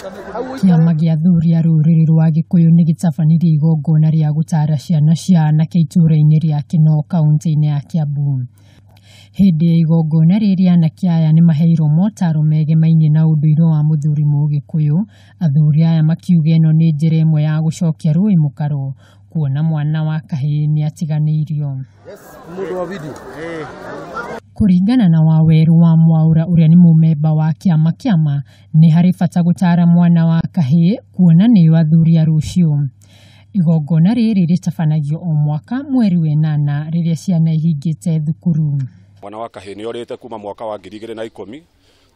Kĩama gĩa athuri a rũrĩrĩ rwa Gĩkũyũ nĩ gĩtabanirie igongona rĩa gũtara ciana cia anake itũũra-inĩ rĩa Kinoo kaunti-inĩ ya Kiambu. Hĩndĩ ya igongona rĩrĩ anake aya nĩ maheirwo motaro megemainie na ũndũire wa mũthuri Mũgĩkũyũ, athuri aya makiuga ĩno nĩ njĩra ĩmwe ya gũcokia rũĩ mũkaro kuona mwana wa kahĩĩ nĩ atiganĩirio. Kũringana na Wawerũ wa Mwaũra ũrĩa nĩ mũmemba wa kĩama nĩ harĩ bata gũtara mwana wa kahĩĩ kuona nĩo athuri a rũciũ. Igongona rĩrĩ rĩtabanagio o mwaka mweri wenana rĩrĩa ciana ihingĩte thukuru. Mwana wa kahĩĩ nĩ orĩte kuma mwaka wa 2010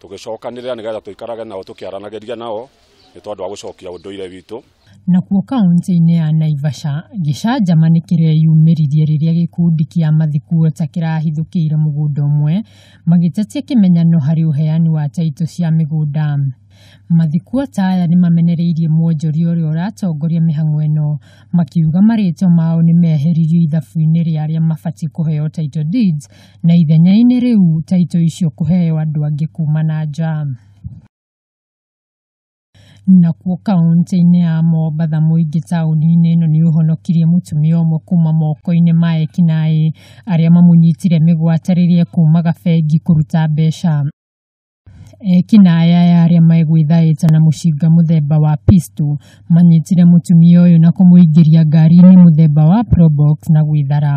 tũgĩcokanĩrĩra nĩgetha tũikarage nao tũkĩaranagĩria nao nĩ tondũ wa gũcokia ũndũire witũ. Nakuo kaunti-inĩ ya Naivasha gĩcanjama nĩ kĩreyumĩririe rĩrĩa gĩkundi kĩa mathikuota kĩrahithũkĩire mũgũnda ũmwe magĩtetia kĩmenyano harĩ ũheani wa taitũ cia mĩgũnda. Mathikuota aya nĩ mamenereirie mwonjoria ũrĩa ũratongoria mĩhang'o ĩno makiuga marĩtwa mao nĩ meheririo ithabu-inĩ rĩa arĩa mabatiĩ kũheo title deeds na ithenya-inĩ rĩu taitũ icio kũheo andũ angĩ kuma na nja. Nakuo kaunti-inĩ ya Mombatha mũingĩ taũni-inĩ ĩno nĩ ũhonokirie mũtumia ũmwe kuma moko-inĩ ma ekinaĩ arĩa mamũnyitire mĩgwate rĩrĩa ekumaga bengi kũruta mbeca. Ekinaĩ aya arĩa megwĩthaĩte na mũcinga mũthemba wa pistol manyitire mũtumia ũyũ na kũmũingĩria ngari-inĩ mũthemba wa Probox na gwĩthara.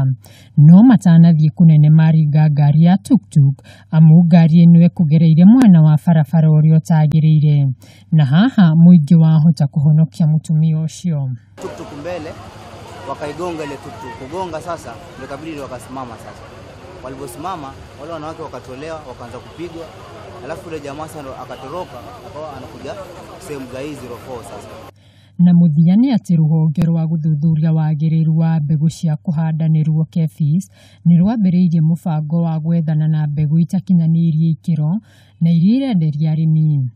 No matanathiĩ kũnene maringa ngari ya tuktuk amu ngari ĩno ĩkũgereire mwena wa barabara ũrĩa ũtagĩrĩire. Na haha mũingĩ wahota kũhonokia mũtumia ũcio. Tuktuk mbele wakaigonga ile tuktuk, kugonga sasa ndio kabidi wakasimama. Sasa waliposimama wale wanawake wakatolewa wakaanza kupigwa, alafu yule jamaa sasa ndo akatoroka akawa anakuja sehemu za hii 04 sasa. Na mũthia nĩ atĩ rũhonge rwa gũthuthuria wagĩrĩru wa mbegũ cia kũhanda nĩruo KEPHIS nĩ rwambĩrĩirie mũbango wa gwethana na mbegũ itakinyanĩirie ikĩro na iria irenderia arĩmi.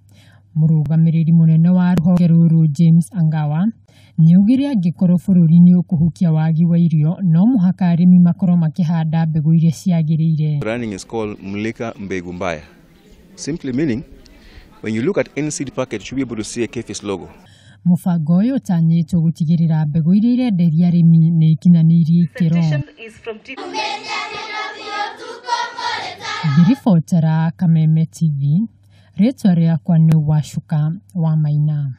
Mũrũgamĩrĩri mũnene wa rũhonge rũrũ James Angawa nĩaugire angĩkorwo bũrũri nĩ ũkũhukia wagi wa irio no mũhaka arĩmi makorwo makĩhanda mbegũ iria ciagĩrĩire. Running is called Mulika Mbegu Mbaya. Simply meaning, when you look at any seed packet, you should be able to see a KEPHIS logo. Mũbango ũyũ ũtanyĩtwo gũtigĩrĩra mbegũ iria irenderia arĩmi nĩ ikinyanĩirie ikĩro. Ngĩribotera Kameme TV, rĩtwa rĩakwa nĩ Wacuka wa Maina.